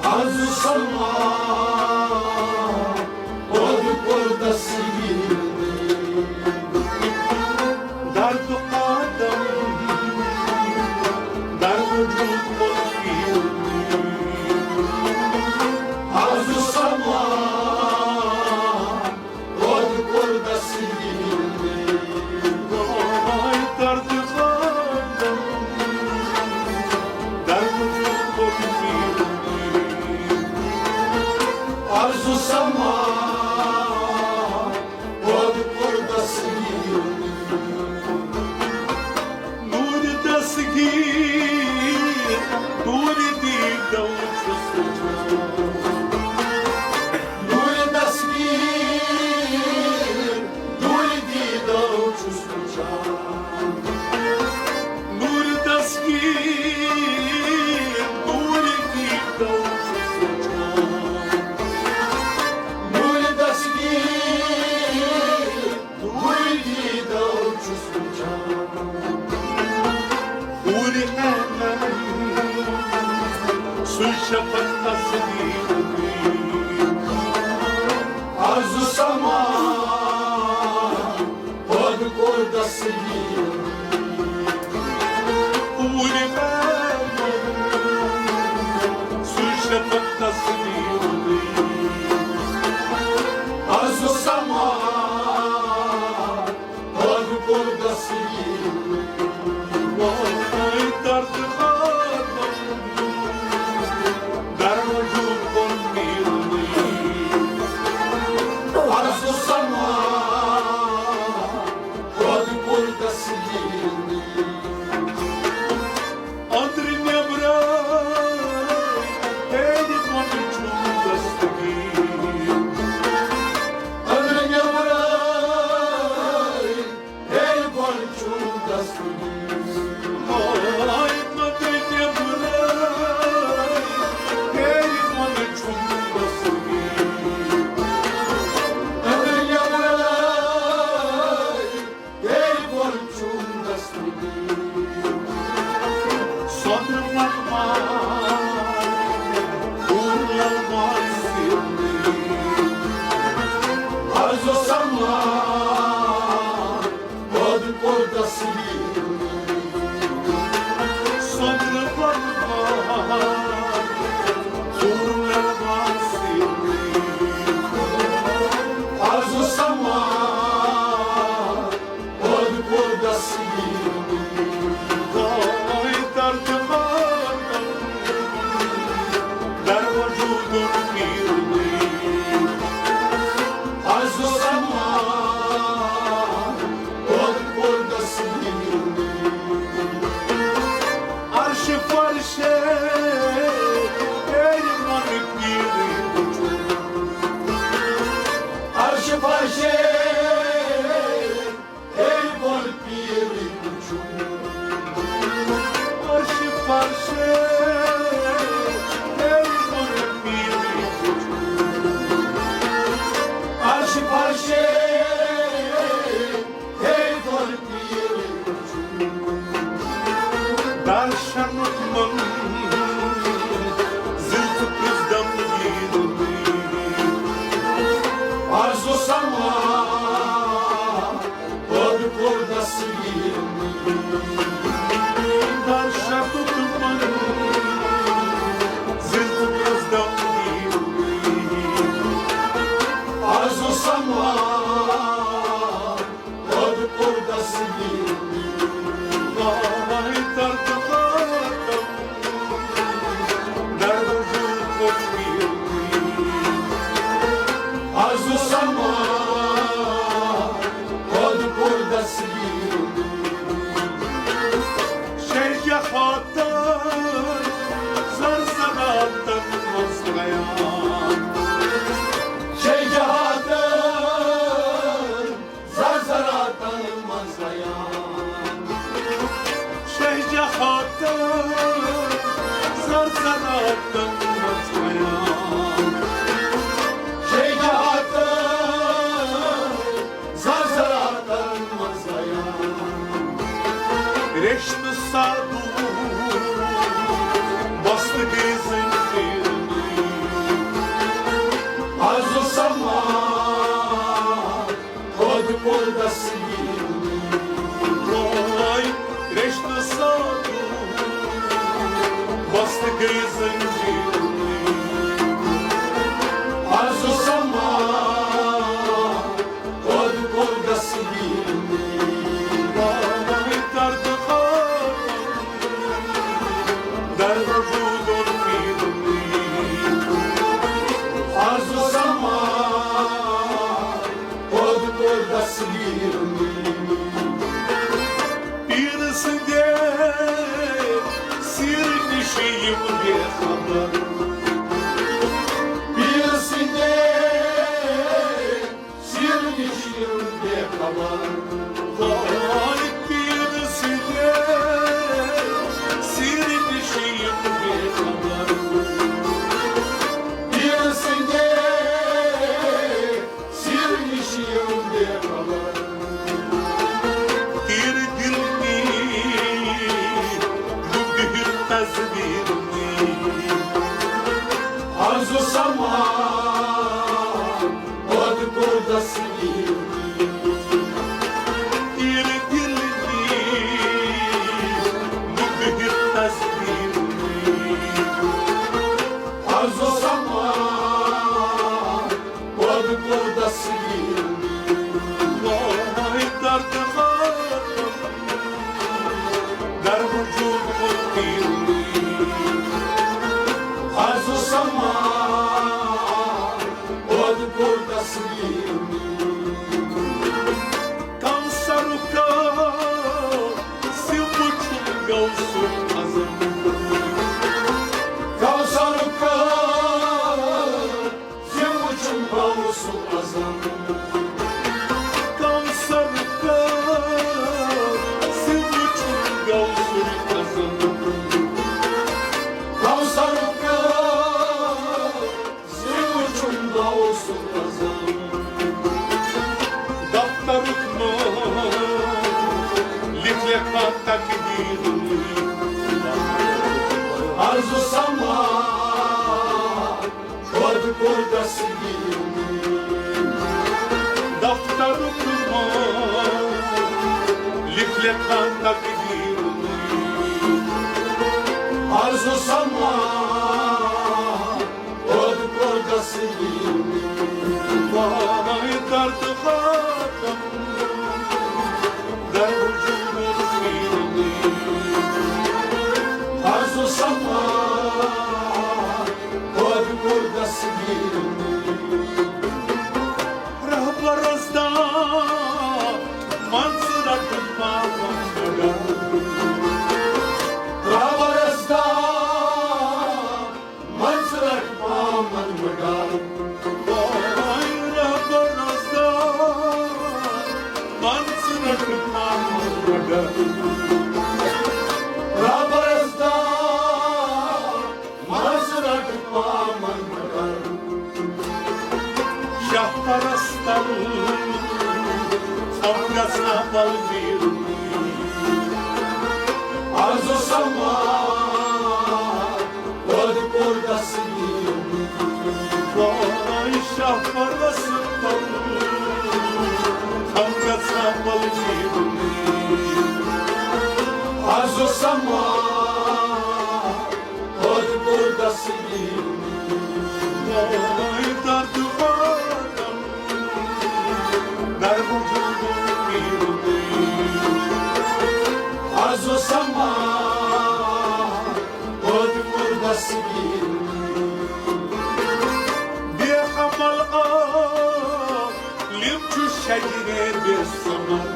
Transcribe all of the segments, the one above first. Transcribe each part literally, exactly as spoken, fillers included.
از سما پود پور دستگیر، درد آدم در وجود پور پیر، از سما پود پور دستگیر، وای درد آدم در وجود پور پیر، از سما پود پور دستگیر، نور دستگیر، نور دیدو چھُس وٕچھان. نور دستگیر، نور دیدو چھُس وٕچھان. نور دستگیر، نور دیدو چھُس وٕچھان. نور دستگیر، نور دیدو چھُس وٕچھان. نور عینن، سُے شفق تصدیق گٔے. از سما پود پور دستگیر، پوٗرٕ عالم سُے شفق تصدیق گٔے. از سما پود پور دستگیر، وای درد آدم در وجود پور پیر گٔے. از سما پود پور دستگیر، أنٛدرٕ نٮ۪برٕ ہیٚرِ بۄنہٕ چھُم دستگیر. أنٛدرٕ نٮ۪برٕ ہیٚرِ بۄنہٕ چھُم دستگیر. ہاے أنٛدرٕ نٮ۪برٕ ہیٚرِ بۄنہٕ چھُم دستگیر. أنٛدرٕ نٮ۪برٕ ہیٚرِ بۄنہٕ چھُم دستگیر. سۄنٛدرٕ مخمل، پوٗرٕ للمان سیٖرنٕے. از سما پود پور دستگیر. سۄنٛدرٕ مخمل، پوٗرٕ للمان سیٖرنٕے. از سما پود پور دستگیر، وای درد آدم در وجود پیر گٔے. از سما پود پور دستگیر، عرش فرش پیرِ من پیرٕے وٕچھُن. عرش فرش پیرِ من پیرٕے وٕچھُن. عرش فرش پیرِ من پیرٕے وٕچھُن. عرش فرش پیرِ من پیرٕے وٕچھُن. درشنُک منزل تہٕ پرٛژھ دمگیٖرٕے. از سما پود پور دستگیر، درشنُک منزل تہٕ پرٛژھ دمگیٖرٕے. از سما پود پور دستگیر، وای درد آدم در وجود پور پیر گٔے. از سما پود پور دستگیر، شیجہ ہاتن زرزراتن منٛز بیان. شیجہ ہاتن زرزراتن منٛز بیان. شیجہ ہاتن زرزراتن منٛز بیان. شیجہ ہاتن زرزراتن منٛز بیان. ریشنہٕ سادو وٲے رِشتہٕ ساتھ وۄستہٕ گٔے زنجیٖر۔ آز سما پٲدٕ کوٚر دستگیٖر۔ وٲے دردٕ خٲطرٕ در وجوٗدُن پیٖر۔ آز سما پٲدٕ کوٚر دستگیٖر۔ پیٖر سٕنٛدِ سیٖرٕ نِش یِم بے خبر۔ پیٖر سٕنٛدِ سیٖرٕ نِش یِم بے خبر۔ وٲے پیٖر سٕنٛدِ سیٖرٕ نِش یِم بے خبر۔ پیٖر سٕنٛدِ سیٖرٕ نِش یِم بے خبر۔ تیٖرٕ دِل نی، مُبہِر تصویر نی۔ آز سما پٲدٕ کوٚر دستگیٖر۔ تیٖرٕ دِل نی، مُبہِر تصویر نی۔ آز سما پٲدٕ کوٚر دستگیٖر۔ وٲے دردٕ خٲطرٕ در وجوٗد کوٚر پیٖر۔ آز سما پٲدٕ کوٚر دستگیٖر۔ کوثرُک سِو چھُم غوث اعظم۔ کوثرُک سِو چھُم غوث اعظم۔ کوثرُک سِو چھُم غوث اعظم۔ کوثرُک سِو چھُم غوث اعظم۔ دفترُک ناو لیکھ لیکھان تقدیٖر۔ آز سما پٲدٕ کوٚر دستگیٖر۔ دفترُک ناو لیکھ لیکھان تقدیٖر۔ آز سما پٲدٕ کوٚر دستگیٖر۔ وٲے دردٕ خٲطرٕ در وجوٗد پیٖر۔ آز سما پٲدٕ کوٚر دستگیٖر۔ رہبرس دامن ژٕ رٹھ پاون مگر۔ رہبرس دامن ژٕ رٹھ پاون مگر۔ وٲے رہبرس دامن ژٕ رٹھ پاون مگر۔ رہبرس دامن ژٕ رٹھ پاون مگر۔ شاہ پرستن ژم گژھان بلبیٖر۔ آز سما پٲدٕ کوٚر دستگیٖر۔ وٲے شاہ پرستن ژم گژھان بلبیٖر۔ آز سما پٲدٕ کوٚر دستگیٖر۔ وٲے دردٕ خٲطرٕ در وجوٗد پیٖر۔ آز سما پٲدٕ کوٚر دستگیٖر۔ بے عمل عالم چھُ شجرے بے ثمر۔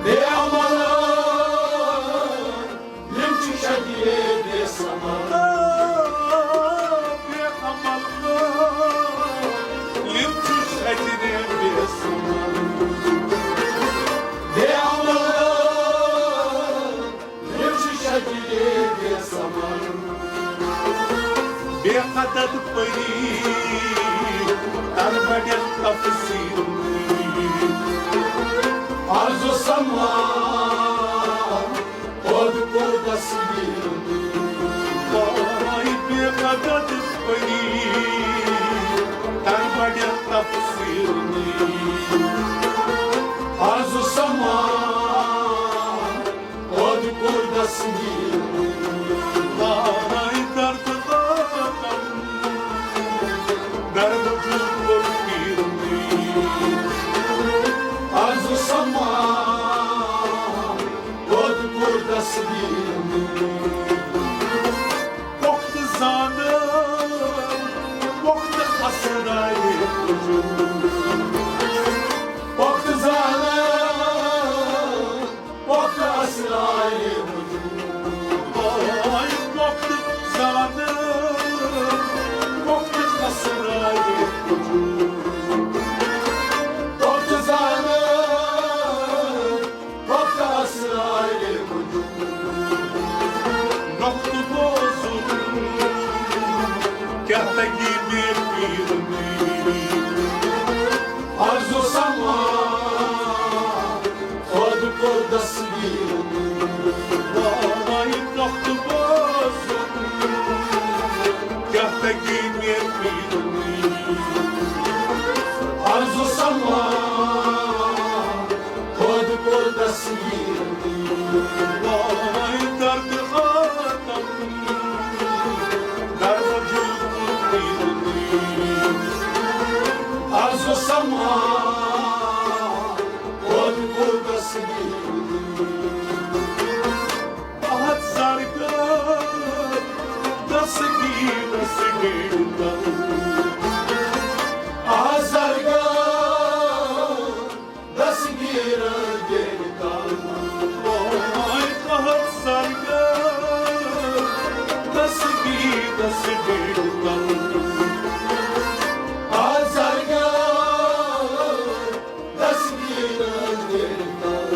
بے عمل عالم چھُ شجرے بے ثمر۔ بے عمل عالم چھُ شجرے بے ثمر۔ بے عمل عالم چھُ شجرے بے ثمر۔ بے عدد پری تر بڑٮ۪ن تفسیٖر۔ آز سما پٲدٕ کوٚر دستگیٖر۔ وٲے بے عدد پری تر بڑٮ۪ن تفسیٖر۔ وقت زانان، وقت اسرارِ وجود۔ وقت زانان، وقت اسرارِ وجود۔ وقت زانان، وقت اسرارِ وجود۔ وقت زانان، وقت اسرارِ وجود۔ نقطہٕ بوزُن کیٛاہ لگہِ مےٚ پیٖرنٕے۔ عرض و سماع خود کو دستگیر۔ وای نقطہٕ بوزُن کیٛاہ لگہِ مےٚ پیٖرنٕے۔ عرض و سماع خود کو دستگیر۔ وای درد آدم در وجود پیرنٕے۔ عرض و سماع خود کو دستگیر۔ اَتھ زرگر دستگیٖرس گٔنٛڈۍ تل۔ اَتھ زرگر دستگیٖرس گٔنٛڈۍ تل۔ وای اَتھ زرگر دستگیٖرس گٔنٛڈۍ تل۔ اَتھ زرگر دستگیٖرس گٔنٛڈۍ تل۔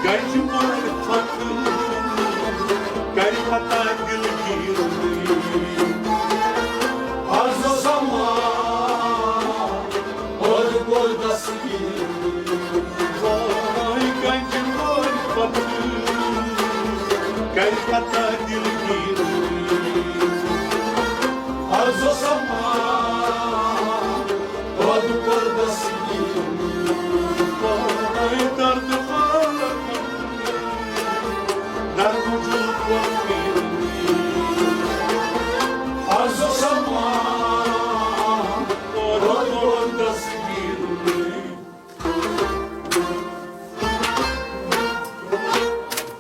گنج مارفت کرِ عطا دلگیرنٕے۔ عرض و سماع خود کو دستگیر۔ وای گنج مارفت کرِ عطا دلگیرنٕے۔